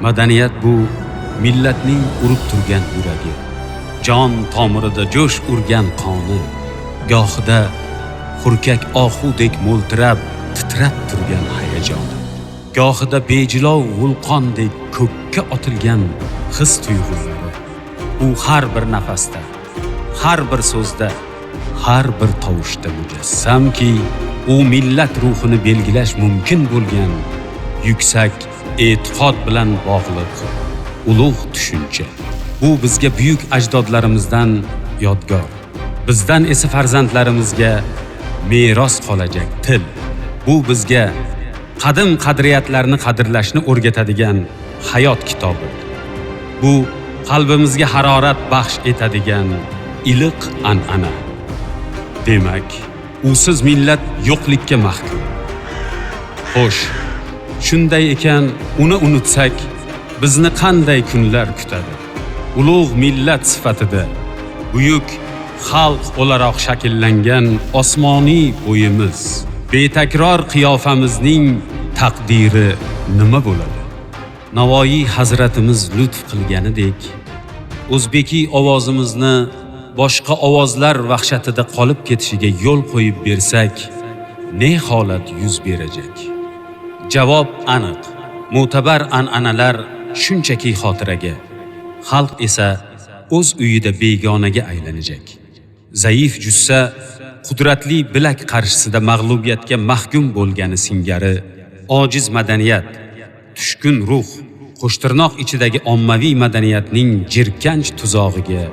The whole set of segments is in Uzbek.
Madaniyat bu millatning urib turgan yuragi, jon tomirida jo'sh urgan qoni, gohida hurkak ohudek mo'ltirab, titrab turgan hayajoni, gohida bejilov vulqondek ko'kka otilgan his tuyg'ulari. U har bir nafasda, har bir so'zda, har bir tovushda mujassamki, u millat ruhini belgilash mumkin bo'lgan yuksak e'tiqod bilan bog'liq ulug' tushuncha. Bu bizga buyuk ajdodlarimizdan yodgor, bizdan esa farzandlarimizga meros qolajak til. Bu bizga qadim qadriyatlarni qadrlashni o'rgatadigan hayot kitobi. Bu qalbimizga harorat baxsh etadigan iliq an'ana. Demak, usiz millat yo'qlikka mahkum. Xo'sh, shunday ekan, uni unutsak, bizni qanday kunlar kutadi? Ulug' millat sifatida buyuk xalq o'laroq shakllangan osmoniy bo'yimiz, betakror qiyofamizning taqdiri nima bo'ladi? Navoiy hazratimiz lutf qilganidek, o'zbekiy ovozimizni boshqa ovozlar vahshatida qolib ketishiga yo'l qo'yib bersak, ne holat yuz berajak? Javob aniq. Mo'tabar an'analar shunchaki xotiraga, xalq esa o'z uyida begonaga aylanajak. Zaif jussa qudratli bilak qarshisida mag'lubiyatga mahkum bo'lgani singari, ojiz madaniyat, tushkun ruh, qo'shtirnoq ichidagi ommaviy madaniyatning jirkanch tuzog'iga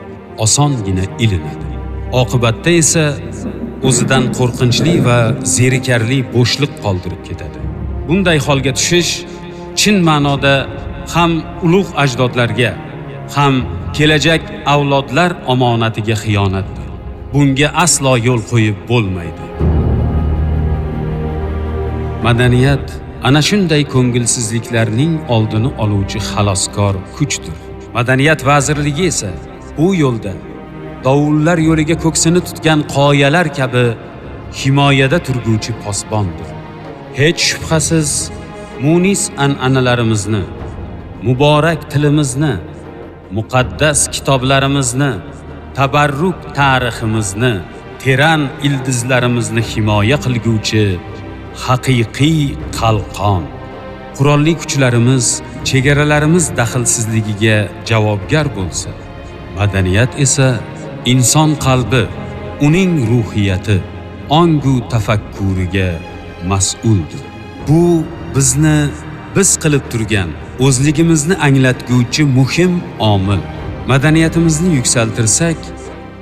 osongina ilinadi. Oqibatda esa o'zidan qo'rqinchli va zerikarli bo'shliq qoldirib ketadi. Bunday holga tushish chin ma'noda ham ulug' ajdodlarga, ham kelajak avlodlar omonatiga xiyonatdir. Bunga aslo yo'l qo'yib bo'lmaydi. Madaniyat ana shunday ko'ngilsizliklarning oldini oluvchi xaloskor kuchdir. Madaniyat vazirligi esa bu yo'lda dovullar yo'liga ko'ksini tutgan qoyalar kabi himoyada turguvchi posbondir. Hech shubhasiz, munis an'analarimizni, muborak tilimizni, muqaddas kitoblarimizni, tabarruk tariximizni, teran ildizlarimizni himoya qilguvchi haqiqiy qalqon. Qurolli kuchlarimiz chegaralarimiz daxlsizligiga javobgar bo'lsa, madaniyat esa inson qalbi, uning ruhiyati, ongu tafakkuriga mas'uldir. Bu bizni biz qilib turgan, o'zligimizni anglatguvchi muhim omil. Madaniyatimizni yuksaltirsak,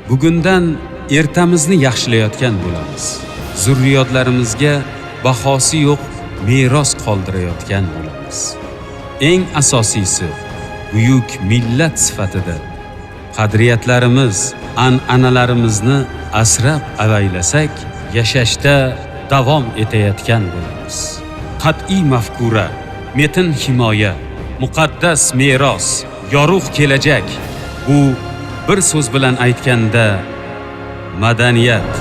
bugundan ertamizni yaxshilayotgan bo'lamiz. Zurriyotlarimizga bahosi yo'q meros qoldirayotgan bo'lamiz. Eng asosiysi, buyuk millat sifatida qadriyatlarimiz, an'analarimizni asrab avaylasak, yashashda davom etayotgan bo'lamiz. Qat'iy mafkura, metin himoya, muqaddas meros, yorug' kelajak, bu bir so'z bilan aytganda madaniyat.